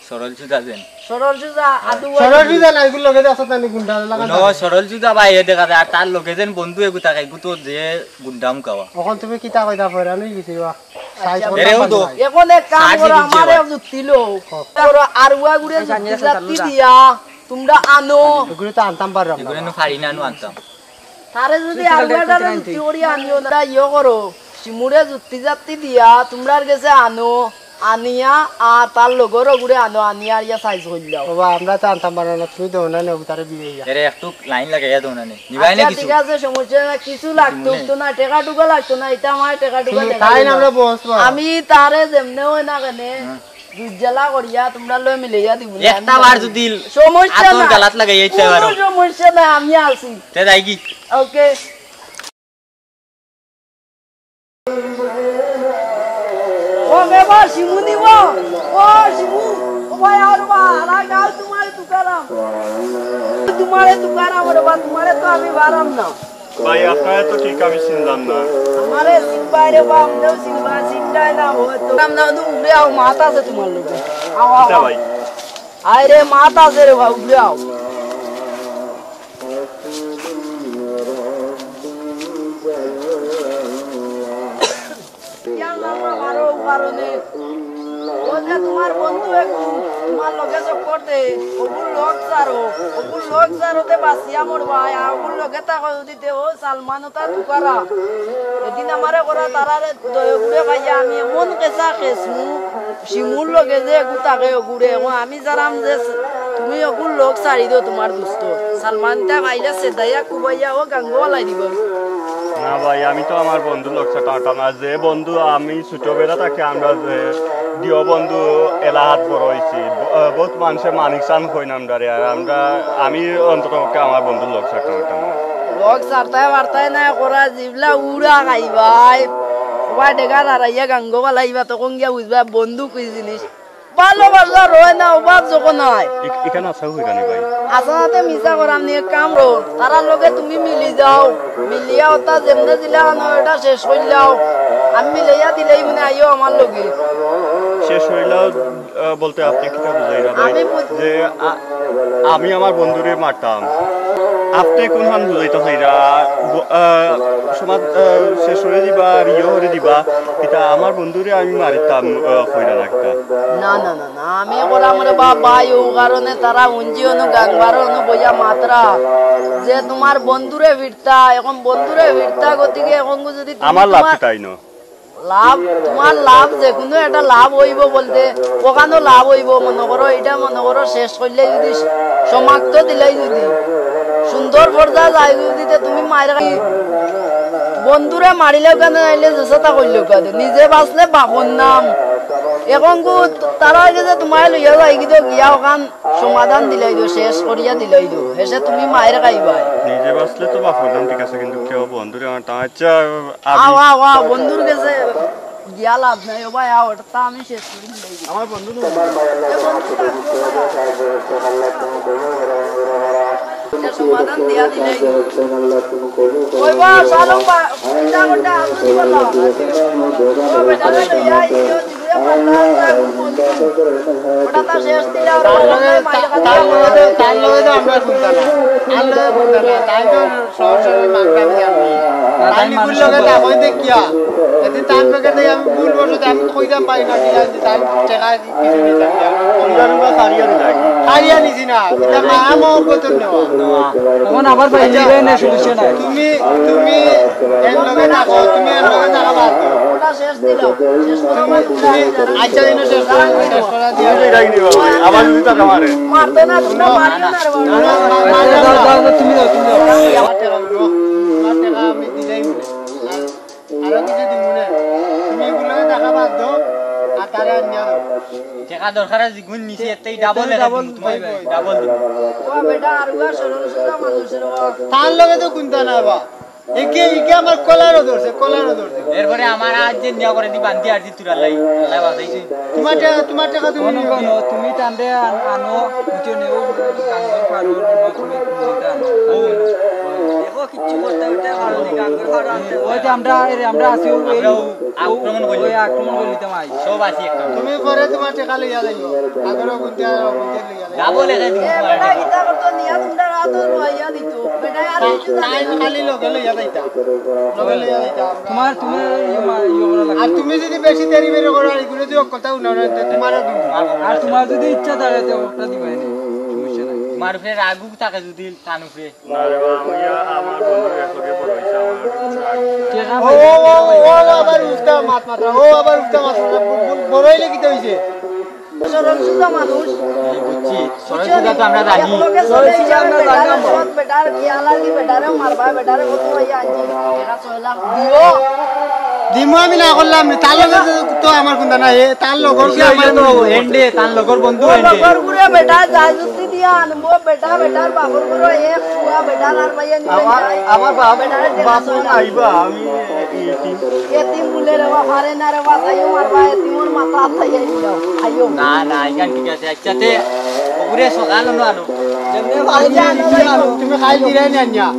সরল সুজা যেন। সরল সুজা, আদু সরল সুজা না, এগুর লগে আছে তানি গুন্ডা লাগান। ও, সরল সুজা ভাই, এ দেখা যায়, আর তার লগে যেন বন্ধু এগু থাকে, এগু তো যে গুন্ডা মুখাওয়া। এখন তুমি কিতা কইতা ফয়রান অই গেছি বা? আচ্ছা, সাইজ এরে করতাম ও তো। পারি নাই। এখন এক কাম সাইজ করো, দিছে আমারে ভাই। যুক্তি লো। হ। করো, আর উয়া গুড়ে যুক্তি জাতি দিয়া, তোমরা আনো। এগুলো তো আনতাম পারলাম না। এগুলো নু পারি না, নু আনতাম। তারে যদি আলুয়াটারে যুক্তি করি আনিও না, ইয়ে করো, শিমুরে যুক্তি জাতি দিয়া তোমরার গেছে আনো, আনিয়া আর তার লগর ওগুরে আনো, আনিয়া আর ইয়া সাইজ করিলাও। বাবা, আমরা তো আনতাম পারলাম না, তুমি দেও না নেও, তারে বিয়ে ইয়া। এরে একটু লাইন লাগাইয়া দেও না নে। নিবাই না আচ্ছা, কিছু? ঠিক আছে, সমস্যা না, কিছু লাগতো তো না, টেকা টুকা লাগতো না, এটা আমার টেকা টুকা তুমি দেখা তাই না, দিও না। আমরা বস বা। আমি তারে যেমনে হয় না কেনে, হ্যাঁ। দুই জেলা করিয়া তোমরা লই মিলাইয়া দিব না, একটা আমি বার জানি। যদি সমস্যা আতর না। গালাত লাগাইয়া দিতে পারো। কোনো সমস্যা না, আমি আছি। তে যাই কি? ওকে। ও রে বা, শিমু নি বা। ও শিমু, ও ভাই, আর বা, আর গাল তোমারে তুকারাম। তোমারে তুকারাম রে বা, তোমারে তো আমি বারাম না। ভাই, আপনারে তো ঠিক আমি চিনলাম না। আমারে চিনবায় রে বা, আমরাও চিনবা, চিনলায় না হয়তো। নাম না, উড়ে আও, মাত আছে তোমার লগে। আও, আও, আচ্ছা আও। ভাই। আয় রে, মাত আছে রে বা, উড়ে আও। ইয়ার নাম আরো কারণে, ও যে তোমার বন্ধু একটু তোমার লগে চক্কর দে, ওগুর লগ ছাড়ো, ওগুর লগ ছাড়ো তে বাঁচিয়া মরবায়, আর ওগুর লগে থাকো যদি তে ও সালমান ওটা তুকারা। এদিন আমারে করা তারারে দয়গুড়ে পাইয়া আমি এমন কেঁচা খেসু, শিমুর লগে যে এগু থাকে ওগুরে, ও আমি জানাম যে তুমি ওগুর লগ ছাড়ি দেও তোমার দোস্ত। সালমান তা পাইলে সেদাইয়া কুবাইয়া ও গাঙ্গো লাই দিব। না ভাই, আমি তো আমার বন্ধুর লগ ছাড়তাম না। যে বন্ধু আমি ছোটবেলা থাকি আমরা যে প্রিয় বন্ধু, এলাহাত বড় অইছি। ব-, আহ, বউত মানষে মানিক চান কইন আমরারে, আর আমরা, আমি অন্তত পক্ষে আমার বন্ধুর লগ ছাড়তাম পারতাম না। লগ ছাড়তায় পারতায় না, করা জিবলা উড়া খাইবায়। ওবা ডেগা রাইয়া গাঙ্গো বালাইবা, তখন গিয়া বুঝবা বন্ধু কি জিনিস। ভালোবাসা রয় না, অভাব যখন হয়। ইক-, ইখান আছাউ কইরানি ভাই? আছা নাতে মিছা করাম নি, এক কাম করো। তারার লগে তুমি মিলি যাও, মিলিয়া ওটা যেমনে দিলা আনো, এটা শেষ করিলাও। আমি মিলাইয়া দিলেই মনে আইও আমার লগে। শেষ করিলাও, আহ, বলতে আপনি কিতা বুঝাইরা ভাই? আমি বুঝ- যে আ-, আমি আমার বন্ধুরে মারতাম। আপনি কোনখান বুঝাইতা চাইরা? ব-, আহ, সমাজ, আহ, শেষ করি দিবা, আর ইয়ে করি দিবা। ইটা আমার বন্ধুরে আমি মারিতাম, আহ, কইরা রাখতা। না, না, না, না, আমি করাম রে বা, ভাই, ও কারণে তারা উঞ্জি অনু গাঙ্গার অনু বইয়া মাতরা যে তোমার বন্ধুরে ফিরতা, এখন বন্ধুরে ফিরতা, গতিকে এখন যদি তুমি আমার লাভ তোমার কিতা ইনো? লাভ, তোমার লাভ যে কোনো একটা লাভ অইবো বলতে, ওখানো লাভ অইবো, মনো করো, এটা মনো করো, শেষ করলে যদি সমাপ্ত দিলাই যদি সুন্দর পর্যায়ে যায় যদি, তে তুমি মায়ের কাছে বন্ধুরে মারিলেও কেন, নাইলে যেসাতা করলেও কেন, নিজে বাঁচলে বাপর নাম। এখন গু তারা গেছে তোমায় লইয়া যাই কিন্তু গিয়া ওখান সমাধান দিলাই দিও, শেষ করিয়া দিলাই দিও, হেষে তুমি মায়ের খাইবায়। নিজে বাঁচলে তো বাপর নাম, ঠিক আছে, কিন্তু কেউ বন্ধুরে আমার তা-, আচ্ছা, আমি আও, আও, আও, বন্ধুর গেছে গিয়া লাভ নাই, ও ভাই, আও, ওটা তো আমি শেষ করি দিলাই দিও। আমার বন্ধু নয়। এ বন্ধু থাকবো না। এটা সমাধান দিয়া দিলাই দিও। ওই বা, শালম বা, চিন্তা করতে আসুন বলো। ও বেটা, লইয়া আইও। তার লগে, তা-, তার লগে তো, তার লগে তো আমরা কুন্তা না। তার লগে কুন্তা না। তাই তো সহজ সরল মাংস আমি জানি। না, তাই তাই নিকুল মানুষ লগে তো না। কই দেখিয়া। যদি তার লগে তো আমি ভুল বশত আমি কইতাম পারি না, ঠিক আছে, তাই টেকা কিছু নিতাম না। আমরা আমরা হারিয়ে দিলাই। হারিয়ে নিছি না। এটা মা মহব্বতর নেওয়া। এখন আবার ভাই, আচ্ছা, নিবে না, সমস্যা নাই। তুমি, তুমি এর লগে থাকো, তুমি এর লগে থাকা বাদ দেও। ওটা শেষ দিলাম, শেষ করা তুমি, তুমি আচ্ছা, দিন শেষ করা, শেষ করা দিয়ে। আবার যদি টাকা মারে। মারতো না, তোমরা মারিও না রে বাবা। না, না, না, না, না, না, তুমি যাও, তুমি যাও। আমার টাকা দিবো, আমার টাকা আমি দিলেই মনে। আর, আরো কিছু দিমু না। তুমি এগুলো টাকা বাদ দাও, আর তারে আনিয়া দাও। টাকা দরকার আছে, গুণ নিচে এতেই ডাবল টাকা দিমু, তোমায় ডাবল দিমু। ও বেটা, আর উয়া সরল সুজা মানুষের ও। তার লগে তো কুন্তা না বা। একে, একে আমার কলারও ধরছে, কলারও ধরছে। এরপরে আমার আজ যে নিয়া করে দি বান্দি আর দি তুরা লাই, আল্লাহ বাঁচাইছে। তোমার টাকা, তোমার টাকা তুমি নিও। তুমি টানরে আন-, আনো, বুঝছো নি? ও গাঙ্গর ফারুক, তুমি, তুমি টানো। ও, ও। দেখো, কিচ্ছু করতে করতে ফারুক, গাঙ্গর ফারুক আনতে ওই যে আমরা, এরে আমরা আছি, ও এই, আমরা ও আক্রমণ করি। ওই আক্রমণ করি দিতাম আই। সব আছি একটা। তুমি পরে তোমার টাকা লইয়া যাইও। আগরও বুঝতে আর বুঝতে লইয়া যাইও। ডাবল এনে দিমু এ, তোমার বেটা, টাকা। ইতা করতো নিয়া তোমরা রাত রইয়া দিত। বেটা, আর তা-, কিছু জানে তাই না। খালি লগে লইয়া যাইতা। লগে লইয়া যাইতা। তোমার, তুমি ইয়ে মা-, ইয়ে করা লাগবে। আর তুমি যদি বেশি দেরি বেরি করো, আর এগুলো যদি কথা উনাও না, তো তোমারও দুঃখ। আর তোমার যদি ইচ্ছা থাকে, তো ওটা দিবাই না। সমস্যা নাই। তোমার উপরে রাগ উগ থাকে যদি তান উপরে। না রে বাবা, আমি আমার বন্ধু একলগে বড় হইছে, আমার রাগ উগ নাই। ও, ও, ও, ও আবার উল্টা মাত মাতরা, ও আবার উল্টা মাত মাতরা, ব-, ব-, বড় হইলে কিতা হইছে? সরল সুজা মানুষ। এই বুঝছি, সরল সুজা তো আমরা জানি। একলগে চলে সরল সুজা আমরা জানি। বেটারে সৎ বেটার খেয়াল আলি বেটারে মারবা, বেটারে কত ভাই আনছি। এরা ছয় লাখ দিও। দিমু আমি না করলাম, তার লগে তো, তো আমার কুন্তা নাই, এ, তার লগর কি আমার তো এন্ডে, তার লগর বন্ধু ও এন্ডে। লগর গুরে বেটা যা যুক্তি দিয়া আনবো, বেটা, বেটার বাপর গুরু এক ফুয়া, বেটার আর ভাইয়া নিয়ে আমার, যায়। আমার বাপ, বেটারে টেকা বাপ ছয় লাখ। আইবা, আমি এতিম। এতিম বলে রে বাবা, পারে না রে বাবা, তাইও মারবা, এতিমর মাথা আতাই আইও। আইও। না, না, এখান ঠিক আছে। আচ্ছা, তে, ওগুরে সকাল হলো আনো। যেমনে ভাই জানো, তুমি খাই দিলে না, না।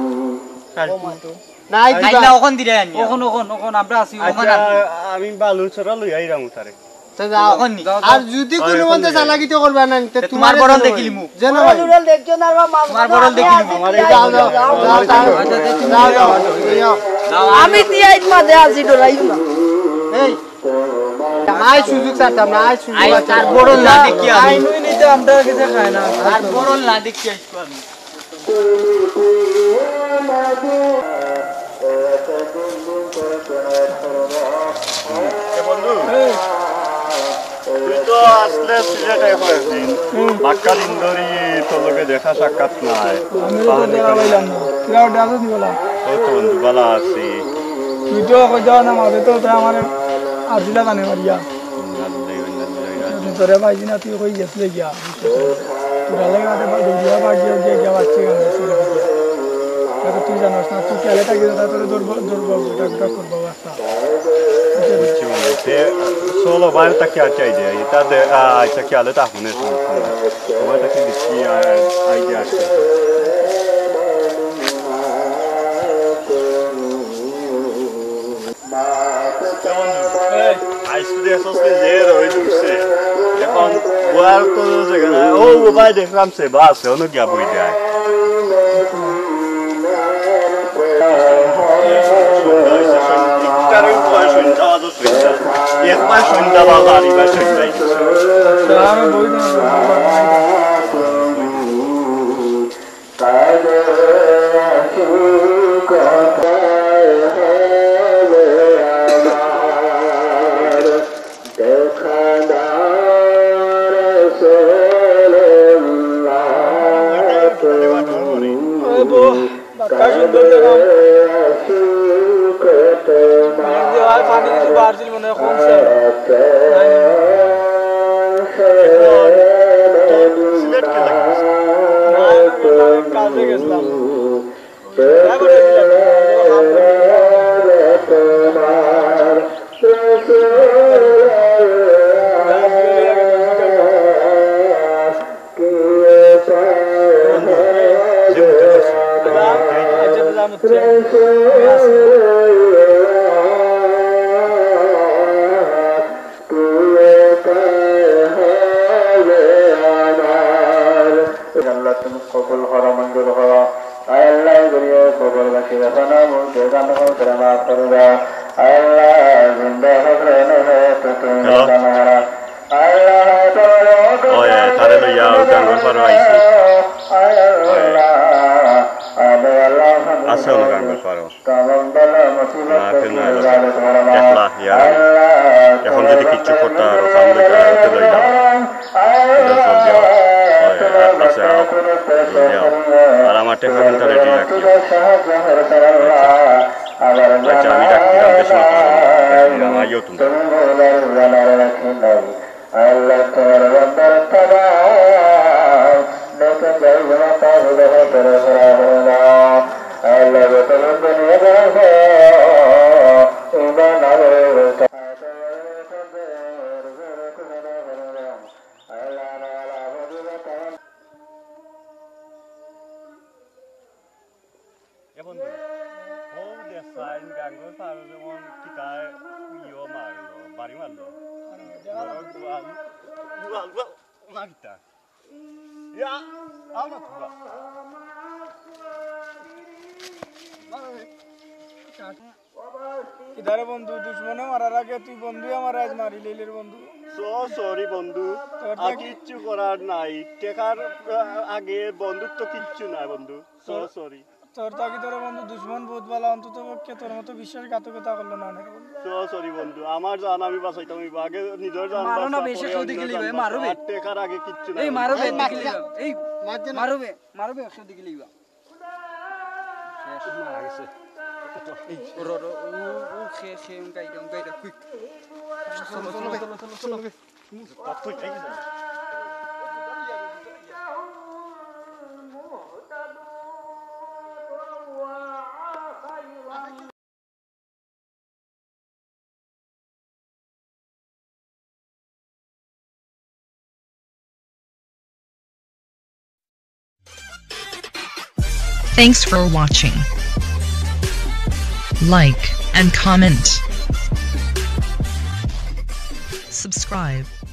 কাল। ও মা তো। নাই দিবা। কাইল্লা অখন দিরায় আনিয়া। অখন, অখন, অখন আমরা আছি, অখন আচ্ছা, আর আমি বালুর ছড়া লই আইরাম তারে। তে যাও। অখন নি। আর যদি কোনো মতে চালাকিতে করবা না, তে তে তোমার তোমার বরল দেখিলিমু। যেন ওরা হয়। লুরাল দেখছো না, রে বাবা, তোমার বরল দেখিলিমু। যাও, যাও, যাও, যাও, যাও, যাও, যাও। আমি তিয়াইত মাঝে আছি, ডরাইও না। এই, আই সুযোগ ছাড়তাম না, আই সুযোগ আই আছে। তার বরল না দেখিয়া আমি। আই নুই নিতে আমরা কিছু খাই না। তার বরল না দেখিয়া আইছি আমি। এ বন্ধু, তুই তো আসলে সিলেটে কয়েকদিন। বাক্কা দিন ধরি তোর লগে দেখা সাক্ষাৎ নাই। আমি তো দেখা পাইলাম না। কিরা ওটা আছে দিবলা? ও তো বন্ধু, ভালা আছি। তুই তো কই যাও না, মাঝে তো তাই আমার আজিলা জানে মারিয়া। তোরে ভাই জিনা তুই কই গেছলে গিয়া? তোরা লাগে আতে বা দৌড়িয়া বা গিয়া গিয়া গিয়া বাচ্চা গান গেছে গিয়া। তাকে তুই জানোস না, তুই খেলে থাকিস না, তোরে দুর্বল দুর্বল গোটা গোটা করবো রাস্তা। বুঝছি বন্ধু। তে চলো বাইরে তাকে আর চাই দে। এটা দে, আ, আচ্ছা, কি আলো তা ফোনে ফোন, ফোন। তোমার তাকে দিচ্ছি, আ, আইডিয়া আছে। আইসু দেখছস নি যে রোদ উঠছে? এখন বয়ার তো জায়গা নাই। ও, ও ভাই দেখলাম সে বাস, অন্য গিয়া বই যায়। একবার সন্ধ্যা, একবার সন্ধ্যা। একবার সন্ধ্যা বাবা, আর এবার সন্ধ্যা। পানি কিছু বাড়ছিল মনে হয়, কমছে। সিলেট কে লাগে? না, আমি বললাম, আমি কাজে গেছিলাম। আল্লাহ, তুমি কবুল করো, মঞ্জুর করো। আয় আল্লাহ, এই গরিব কবরবাসী বেপনা মুখে জান করে মাফ করে দাও। আয় আল্লাহ, জিন্দা হজরে নজর তুমি হ্যালো। জানারা। আয় আল্লাহ, তোমার ওই, তারে লইয়া ওই গাঙ্গর পারো আইছি। আয় আল্লাহ, আয়। আয় আল্লাহ, আছে ওই গাঙ্গর পারো। না, কেউ না, একলা, ইয়ার। এখন যদি কিচ্ছু করতে পারো, তাহলে তো আর হতে লইলাম। এটা জলদি আও। হয়, আট পাশে আও। জলদি আও। আর আমার টেকা কিন্তু রেডি রাখিও। আচ্ছা, আমি ডাক দিলাম, বেশ না পারো। আইও তুমি। আল্লাহ, তোমার বান্দার তামাম নেক আমল গুনাহ তার হৃদয় করে ভরা ভরে দাও। আল্লাহ, যত বন্ধু নিয়ে যাবে, ইমান আমল এ বন্ধু, ও যে সাইন গাঙ্গর পারো যেমন কিতায় ইয়ো মারলো, বাড়ি মারলো। আর এটা বড় গোয়াল, গোয়াল, গোয়াল, না কিতা? ইয়া, আও না তোমরা। কিতারে বন্ধু, দুশমনে মারার আগে তুই বন্ধু আমারে আইজ মারি লইলে রে বন্ধু। So sorry বন্ধু, তোর আর তা- কিচ্ছু করার নাই। টেকার, আহ, আগে বন্ধুত্ব কিচ্ছু নাই বন্ধু। So তোর- sorry। তোর তাকি তোর বন্ধু দুশমন বহুত ভালা, অন্তত পক্ষে তোর মতো বিশ্বাসঘাতকতা করলো না অনেক বন্ধু। So sorry বন্ধু, আমার জান আমি বাঁচাইতাম অইবো। আগে নিজর জান মারো না, বাঁচা, বেশি পরে কেউ অন্য দেখে জান লিবে, বাঁচা। মারবে। আর টেকার আগে কিচ্ছু নাই এই বন্ধু। মারবে, এই দেখে লিবে। এই মারবে, মারবে, কেউ দেখে লিবে। শেষ, মারা গেছে। এই, ও, ও, ও, ও, খে, খে, উনকা ইটা, উনকা ইটা, quick। চলো, চলো, চলো, চলো, চলো। Thanks for watching. Like and comment. Subscribe.